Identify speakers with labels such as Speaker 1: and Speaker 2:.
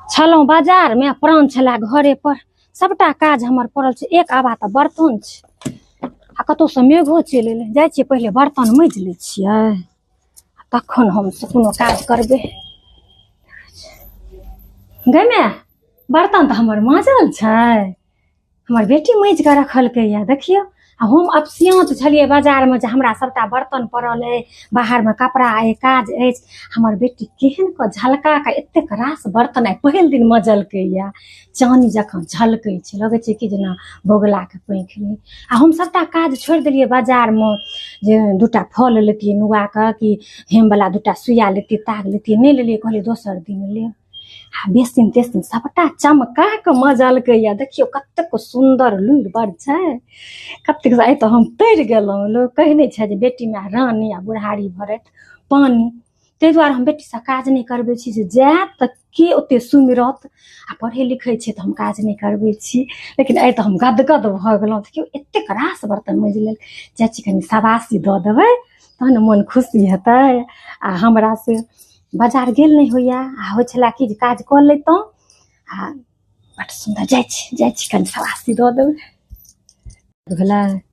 Speaker 1: छलहुँ बाजारमे, प्राण छलए घरे पर। सभटा काज हमर पड़ल छै, एक आबा तऽ बर्तन छै आ कतहुसँ मेघो चलि एलै। जाइ छियै पहिले बर्तन माँजि लै छियै, तखन हम से कोनो काज करबै। गै माय, बर्तन तऽ हमर माँजल छै, हमर बेटी माँजि कऽ रखलकैए। देखियौ, आ हम अपसियाँत छलियै बाजारमे जे हमरा सभटा बर्तन पड़ल अइ, बाहरमे कपड़ा अइ, काज अछि। हमर बेटी केहन कऽ झलका कऽ एतेक रास बर्तन आइ पहिल दिन मजलकैए, चानी जकाँ झलकै छै, लगै छै कि जेना बगुलाके पाँखि रहै। आ हम सभटा काज छोड़ि देलियै बाजारमे जे दूटा फल लेतियै नुआ कऽ कि हेमवला दूटा सुइया लेतियै, ताग लेतियै, नहि लेलियै, कहलियै दोसर दिन लेब। आ बेसिन तेसिन सभटा चमका कऽ मजलकैए। देखियौ कतेक सुन्दर लुरि बड़ छै, कतेक। आइ तऽ हम तरि गेलहुँ। लोक कहै नहि छै जे बेटी माय रानी आ बुढ़ारी भरत पानि, ताहि दुआरे हम बेटीसँ काज नहि करबै छी जे जायत तऽ के ओते सुमिरत, आ पढ़ै लिखै छै तऽ हम काज नहि करबै छी। लेकिन आइ तऽ हम गदगद भऽ गेलहुँ। देखियौ एतेक रास बर्तन माँजि लेल। जाइ छी कनि शाबाशी दऽ देबै तहन ने मोन खुशी हेतै। आ हमरा से बाजार गेल नहि होइए, आ होइ छलै कि जे काज कऽ लैतहुँ। आ बड सुन्दर, जाइ छी कनि शाबाशी दऽ देबै। भेलै।